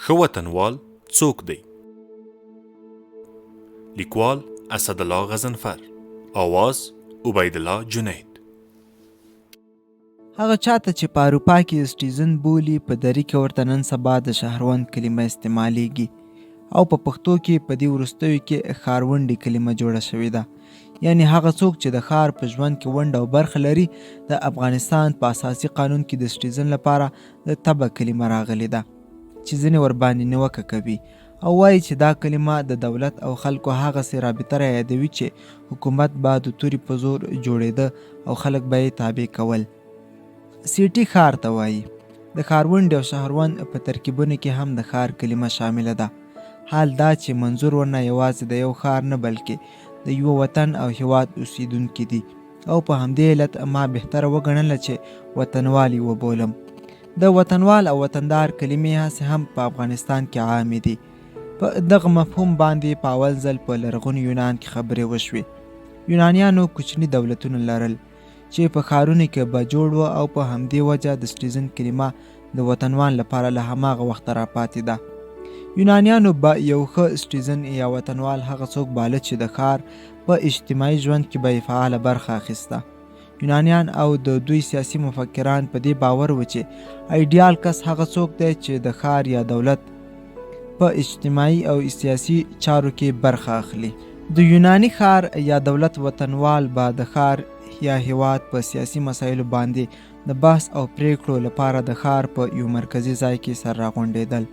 ښه وطنوال څوک دی؟ لیکوال اسدالله غضنفر، آواز عبیدالله جنید. هغه چاته چې په اروپا کې سټیزن بولي، په دري کې ورته نن سبا د شهروند کلمه استعمالیږي او په پښتو کې په دې وروستیو کې ښارونډي کلمه جوړه شوې ده. یعنې هغه څوک چې د ښار په ژوند کې ونډه او برخه لري. د افغانستان په اساسي قانون کې د سټیزن لپاره د تبع کلمه راغلې ده چې ځینې ورباندې نیوکه کوي او وایي چې دا کلمه د دولت او خلکو هغسې رابطه رایادوي چې حکومت به د تورې په زور جوړېده او خلک به یې تابع کول. سیټي ښار ته وایي. د ښارونډي او شهروند په ترکیبونو کې هم د ښار کلمه شامله ده، حال دا چې منظور ورنه یوازې د یو ښار نه بلکې د یوه وطن او هیواد اوسیدونکي دي او په همدې علت ما بهتره وګڼله چې وطنوال یې وبولم. د وطنوال او وطندار کلمې هسې هم په افغانستان کې عامې دي. په دغه مفهوم باندې په اول ځل په لرغوني یونان کې خبرې وشوې. یونانیانو کوچني دولتونه لرل چې په ښارونو کې به جوړ و او په همدې وجه د سټیزن کلمه د وطنوال لپاره له هماغه وخته راپاتې ده. یونانیانو به یو ښه سټیزن یا وطنوال هغه څوک باله چې د ښار په اجتماعي ژوند کې به یې فعاله برخه اخیسته. یونانیان او د دوی سیاسي مفکران په دې باور و چې ایډیال کس هغه څوک دی چې د ښار یا دولت په اجتماعي او سیاسي چارو کې برخه اخلي. د یوناني ښار یا دولت وطنوال به د ښار یا هیواد په سیاسي مسایلو باندې د بحث او پریکړو لپاره د ښار په یو مرکزي ځای کې سره راغونډېدل.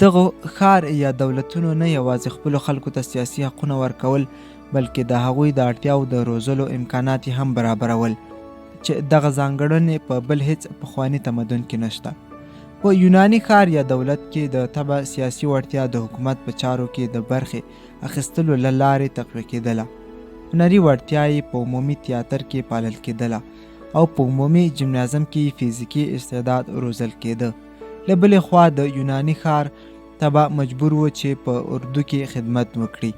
دغو ښار یا دولتونو نه یوازې خپلو خلکو ته سیاسي حقونه ورکول، بلکې د هغوی د اړتیاوو د روزلو امکانات یې هم برابرول، چې دغه ځانګړنې په بل هېڅ پخواني تمدن کې نشته. په یوناني ښار یا دولت کې د تبع سیاسي وړتیا د حکومت په چارو کې د برخې اخیستلو له لارې تقویه کېدله. هنري وړتیا یې په عمومي تیاتر کې پالل کېدله او په عمومي جمنازم کې یې فزیکي استعداد روزل کېده. له بلې خوا د یوناني ښار تبع مجبور و چې په اردو کې خدمت وکړي.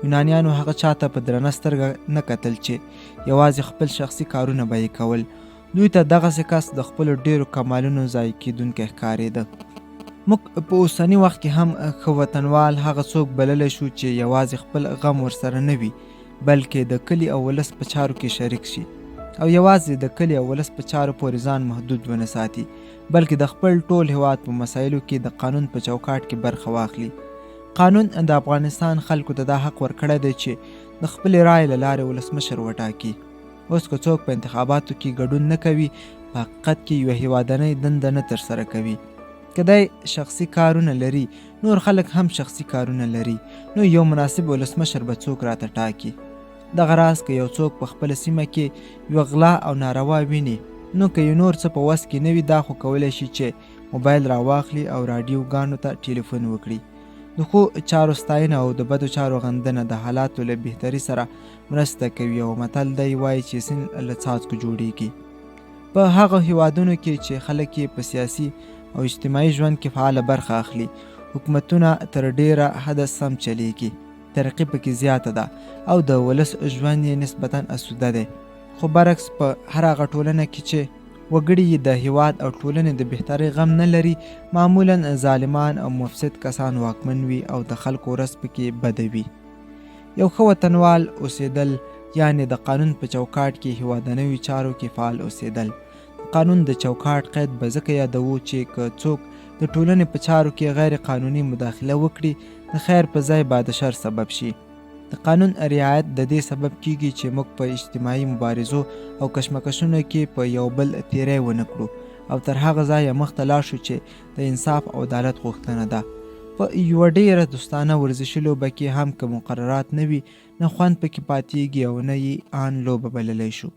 یونانیانو هغه چاته په درنه سترګه نه کتل چې یوازې خپل شخصي کارونه به یې کول. دوی ته دغسې کس د خپلو ډېرو کمالونو ضایع کېدونکی ښکارېده. موږ په اوسني وخت کې هم ښه وطنوال هغه څوک بللی شو چې یوازې خپل غم ورسره نه وي، بلکې د کلي او ولس په چارو کې شریک شي او یوازې د کلي او ولس په چارو پورې ځان محدود ونه ساتي، بلکې د خپل ټول هېواد په مسایلو کې د قانون په چوکاټ کې برخه واخلي. قانون د افغانستان خلکو ته دا حق ورکړی دی چې د خپلې رایې له لارې ولسمشر وټاکي. اوس که څوک په انتخاباتو کې ګډون نه کوي، په حقیقت کې یوه هېوادنۍ دنده نه ترسره کوي. که دی شخصي کارونه لري، نور خلک هم شخصي کارونه لري، نو یو مناسب ولسمشر به څوک راته ټاکي؟ دغه راز که یو څوک په خپله سیمه کې یوه غلا او ناروا ویني، نو که یې نور څه په وس کې نه وي، دا خو کولی شي چې موبایل راواخلي او راډیو ګانو ته ټیلیفون وکړي. د ښو چارو ستاینه او د بدو چارو غندنه د حالاتو له بهتري سره مرسته کوي او متل دی وایي چې سیند له څاڅکو جوړیږي. په هغو هیوادونو کې چې خلک یې په سیاسي او اجتماعي ژوند کې فعاله برخه اخلي، حکومتونه تر ډیره حده سم چلیږي، ترقي پکې زیاته ده او د ولس ژوند یې نسبتا اسوده دی. خو برعکس په هر هغه ټولنه کې چې وګړي یې د هیواد او ټولنې د بهترۍ غم نه لري، معمولا ظالمان او مفسد کسان واکمن وي او د خلکو ورځ پکې بده وي. یو ښه وطنوال اوسېدل یعنې د قانون په چوکاټ کې هیوادنیو چارو کې فعال اوسېدل. د قانون د چوکاټ قید به ځکه یادوو چې که څوک د ټولنې په چارو کې غیر قانوني مداخله وکړي، د خیر په ځای به د شر سبب شي. د قانون رعایت د دې سبب کیږي چې موږ په اجتماعي مبارزو او کشمکشونو کې په یو بل تیری ونه کړو او تر هغه ځایه مخته لاړ شو چې د انصاف او عدالت غوښتنه ده. په یوه ډېره دوستانه ورزشي لوبه کې هم که مقررات نه وي، نه خوند پکې پاتېږي او نه یې آن لوبه بللی شو.